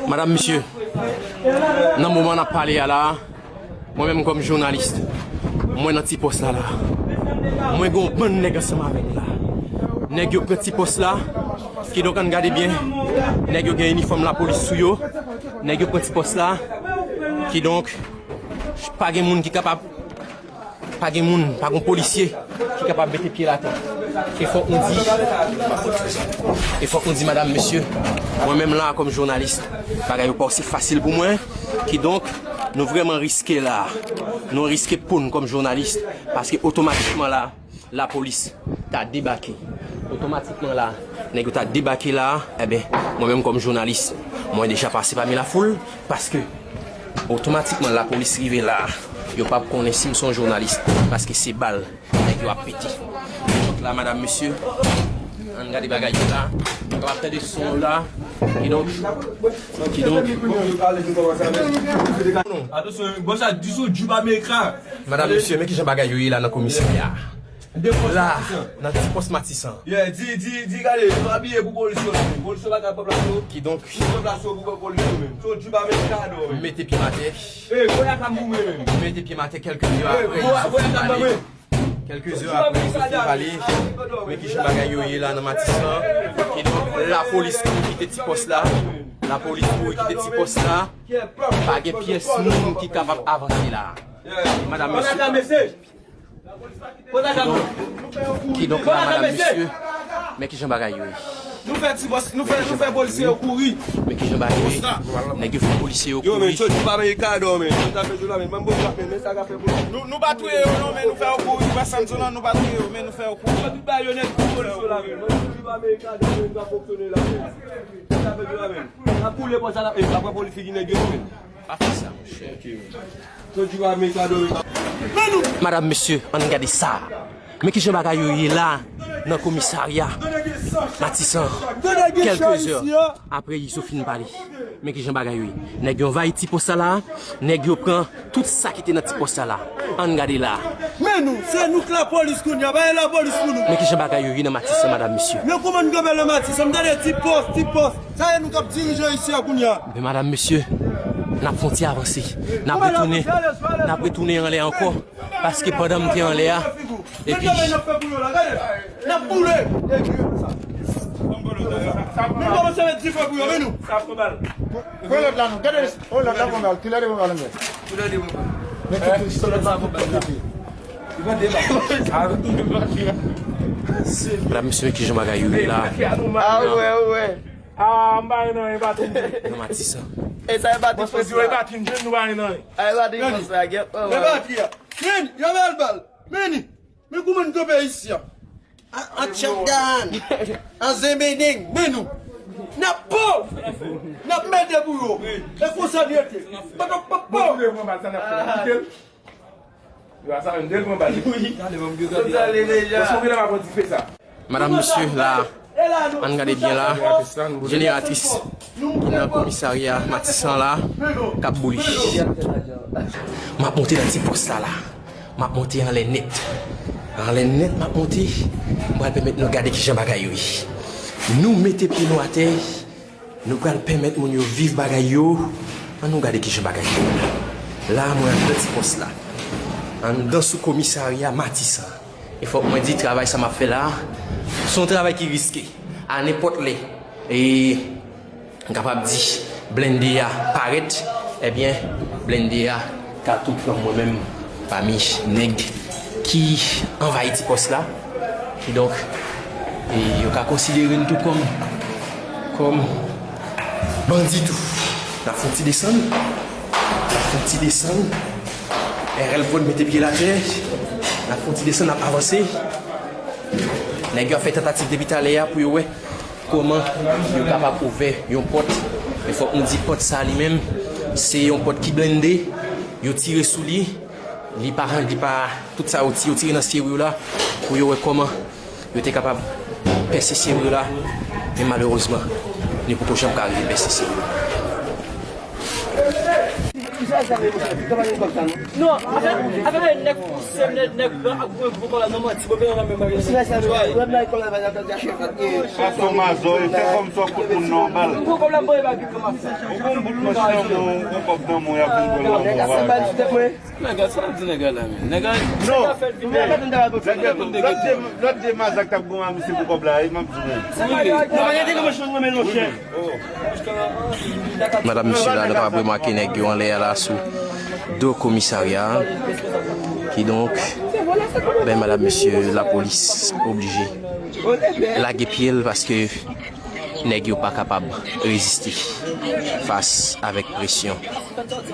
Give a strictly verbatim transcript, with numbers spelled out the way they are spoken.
Madanm, mesye, nan moman n ap pale a la, mwen menm kòm jounalis, mwen nan ti pòs la la. Mwen gen yon bann nèg ansanm avè m la. Nèg yo pran ti pòs la, kidonk ann gade byen. Nèg yo gen inifòm lapolis sou yo. Nèg yo pran ti pòs la, kidonk pa gen moun ki kapab Pa gen moun, pa gen polisye ki kapab mete pye l atè. E fòk nou di, e fòk nou di, madanm, mesye, mwen menm la kòm jounalis, bagay yo pa osi fasil pou mwen. Kidonk, nou vrèman riske la. Nou riske po n kòm jounalis, paske otomatikman la, lapolis ta debake. Otomatikman la, nèg yo ta debake la, enben, mwen menm kòm jounalis, mwen deja pase pami lafoul, paske otomatikman lapolis rive la, yo p ap konnen si m se yon jounalis, paske se bal nèg yo ap pete. Donk la, madanm, mesye, ann gade bagay yo la. Yo ap tande son yo la. Kidonk, kidonk. Atansyon, bon, sa di sou Djouba Mecca. Madanm, mesye, men kijan bagay yo ye la nan komisarya. La, nan ti pòs Matisan. Yeah, di, di, di, gade, nou abiye pou polis yo menm. Polis yo pa ka pèp la cho. Kidonk, pèp la cho pou polis yo menm. So, Djouba Mecca, non, menm. Mete pye m atè. Ey, voye ak m pou mwen menm. Mete pye m atè kèlke zè apre, voye ak m pou mwen. Kèlke zè apre, yo fin pale. Men kijan bagay yo ye la nan Matisan. Kidonk, lapolis kouri kite ti pòs la. Lapolis kouri kite ti pòs la. Pa gen pyès moun ki kapab avanse la. Madanm, mesye. Kidonk, kidonk la, madanm, mesye, men kijan bagay yo ye. Nou fè ti bòs, nou fè, nou fè polisye yo kouri. Men kijan bagay yo ye. Nèg yo fè polisye yo kouri. Yo, men, so, di pa men kado, men. Yo ta fè sou la, men. Ban m bon, men, men sa ka fè polisye. Nou, nou pa touye yo, non, men nou fè yo kouri. Ou pa santi, non, nou pa touye yo, men nou fè yo kouri. Yo tout bayonèt pou polisye la, men. Yo di pa men kado, men, nou ka fonksyone la, men. Yo ta fè sou la, men. N ap koule pòs la, e, apre polis figi nèg yo, men. Pa fè sa, monchè. Madanm, mesye, ann gade sa. Men kijan bagay yo ye la nan komisarya Matisan. Kèlke zè apre Izo fin pale. Men kijan bagay yo ye. Nèg yo anvayi ti pòs sa la. Nèg yo pran tout sa ki te nan ti pòs sa la. Ann gade la. Men nou, se nou k lapolis kounye a, pa gen lapolis pou nou. Men kijan bagay yo ye nan Matisan, madanm, mesye. Men kòman n kanpe nan Matisan, m tande ti pòs, ti pòs. Sa e nou k ap dirije isi a kounye a. Men madanm, mesye, n ap fè yon ti avanse. N ap retounen, n ap retounen anlè ankò. Paske pandan m te anlè a, epi n ap boule. Men kòmanse met dife pou yo, men nou. Pran lòt la non. Gade, oh, lòt la pran bal. Kilè de pran bal anlè? Men ki, ki, lòt la pran bal. Madanm, mesye, men kijan bagay yo ye la. Ah, wè, wè. Ah, m pa gen anyen, e pa tou. Nan Matisan. E sa e pa tou. Mwen di yo e pa tou, nou pa gen anyen. Ay, e pa tou, sa, gèt, wè, wè. Men, y ap al bal. Men, men kòman n kanpe isi a? A, a tchèk dan. A zenbendeng, men nou. N ap po. N ap mete pou yo. E konsa n rete. Pa, pa, pa, pa. Yo, a sa menm, de l pran bal. Wi. Gade, ban m gade. Yo sou vile, m ap pran dife sa. Madanm, mesye, la, ann gade byen la, jeneratris ki nan komisarya Matisan la, k ap boule. M ap monte nan ti pòs la, la. M ap monte anlè nèt. Anlè nèt, m ap monte. M pral pèmèt nou gade kijan bagay yo ye. Nou mete pye nou atè. Nou pral pèmèt moun yo viv bagay yo. Ann nou gade kijan bagay yo ye. La, mwen anndan ti pòs la. Anndan sou komisarya Matisan. E fòk mwen di, travay sa m ap fè la, se yon travay ki riske. A nenpòt lè, e, m kapab di, blende a parèt, ebyen, blende a ka tou pran mwen menm pami nèg ki anvayi ti pòs la. Kidonk, e yo ka konsidere n tou kòm, kòm bandi tou. N ap fè yon ti desann. N ap fè yon ti desann. R L Prod mete pye l atè. N ap fè yon ti desann, n ap avanse. Nèg yo ap fè tantativ depi talè a pou yo wè kòman yo kapab ouvè yon pòt. Men fòk nou di pòt sa li menm, se yon pòt ki blende. Yo tire sou li. Li pa, li pa, tout sa yo ti-, yo tire nan seri yo la, pou yo wè kòman yo te kapab pèse seri yo la. Men malerezman, li poko janm ka rive pèse seri yo. Non, afè, afè nèg pouse, nèg, nèg gran ak gwo gwo kòlè nan manti, bon, gen nan menm bagay. Sa se yon mazò, e fè kòm sa w kout moun nan yon bal. Gwo kòb la, bon, e pa vin kòmanse. Ou gon bout nan chanm ou, ou gon kòb nan men w, y ap vin pran lanmò, bagay. Nèg sa di nèg la men. Nèg la, non, nèg la fè l vin. Lòt de, lòt de mazak t ap gon a misye pou kòb la, e m ap di w. Madanm misye la, nou kapab remake nèg yo anlè a la sou do komisarya a. Kidonk, ben, madanm misye, lapolis oblije lage pye l paske nèg yo pa kapab reziste fas avèk presyon.